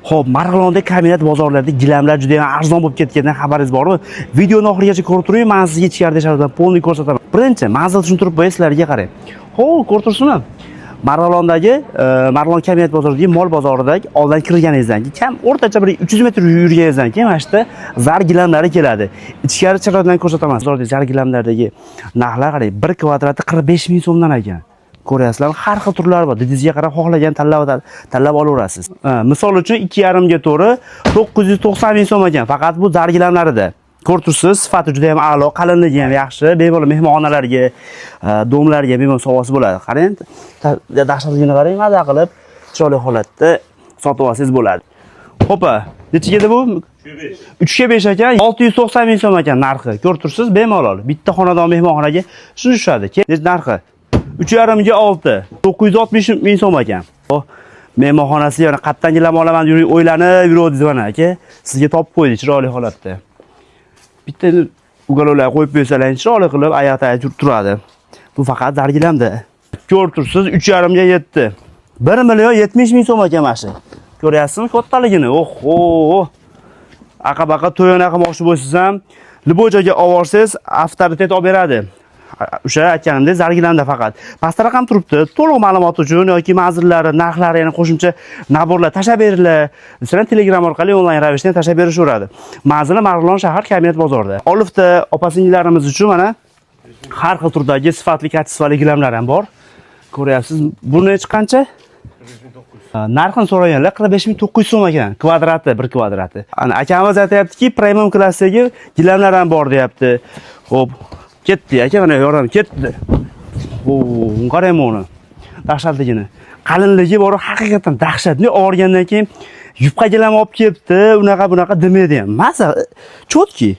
Xo'p, Marg'ilonda kombinat bozorlarida gilamlar juda ham arzon bo'lib ketganidan xabaringiz bormi? Videoni oxirigacha ko'rib turing, men sizga ichkarida sharoitlarni полный ko'rsataman. Birinchi, manzil tushuntirib qo'yay, sizlarga qarang. Xo'p, ko'rib turibsizmi? Marg'ilondagi Marg'ilon kombinat bozoridagi mol bozoridagi oldan kirganingizdan keyin kam o'rtacha bir 300 metr yurganingizdan keyin mana shu yerda zar gilamlari keladi. Ichkari sharoitlarni ko'rsataman. Bozordagi zar gilamlardagi narxlar qarang, 1 kvadrati 45 ming so'mdan ekan. Ko'ryapsizlar, har xil turlari bor. Didingizga qarab xohlagan tanlab olaverasiz. Misol uchun 2,5 ga to'g'ri 990 ming so'm ekan. Faqat bu zar gilamlarida. Ko'rib turibsiz, sifati juda ham a'lo, qalinligi ham yaxshi. Bemalol mehmonxonalarga, domlarga bemalol sovg'asi bo'ladi. Qarang, dahshatligini qarang, maza qilib chiroyli holatda sotib olsangiz bo'ladi. Hopa, nechaga edi bu? 3 ga 5 ekan, 690 ming so'm ekan narxi. Ko'rib turibsiz, bemalol bitta xonadon mehmonxonaga shuni tushadi. Keyin narxi 3,5 ga 6, 960 ming so'm ekan. Oh, mehmonxonasi yana qayerdan gilam olaman deb o'ylanib yuruvdingiz mana aka. Sizga topib qo'ydi chiroyli holatda. Bitta уголок lar qo'yib qo'ysalar, chiroyli qilib oyoq tagida turadi. Bu faqat zargilamda. Ko'rib turibsiz, 3,5 ga 7. 1 million 70 ming so'm ekan mana shu. Ko'ryapsizmi kattaligini? Oho. Aqa-baqa to'yona qilmoqchi bo'lsangiz ham, любой joyga olib borsangiz, avtoritet olib beradi. O'sha aytganimdek, zargilamda faqat. Pastda raqam turibdi. To'liq ma'lumot uchun yoki manzillari, narxlari, yana qo'shimcha набор lar tashlab beringlar. Masalan, Telegram orqali onlayn ravishda ham tashlab berishaveradi. Manzili Marg'ilon shahar kombinat bozorida. Olifta opa-singillarimiz uchun mana har xil turdagi sifatli, качество li gilamlar ham bor. Ko'ryapsiz. Buni qancha? Narxini so'raganlar 45 900 so'm ekan, kvadrati, bir kvadrati. Ana akamiz aytyaptiki, premium klassdagi gilamlar ham bor deyapti. Xo'p, ketdi aka, mana yordam ketdi. O, qarang uni. Dahshatligini. Qalinligi bor, haqiqatan dahshatli. Olgandan keyin yupqa gilam olib kelibdi, unaqa bunaqa demaydi ham. Maza, чёткий.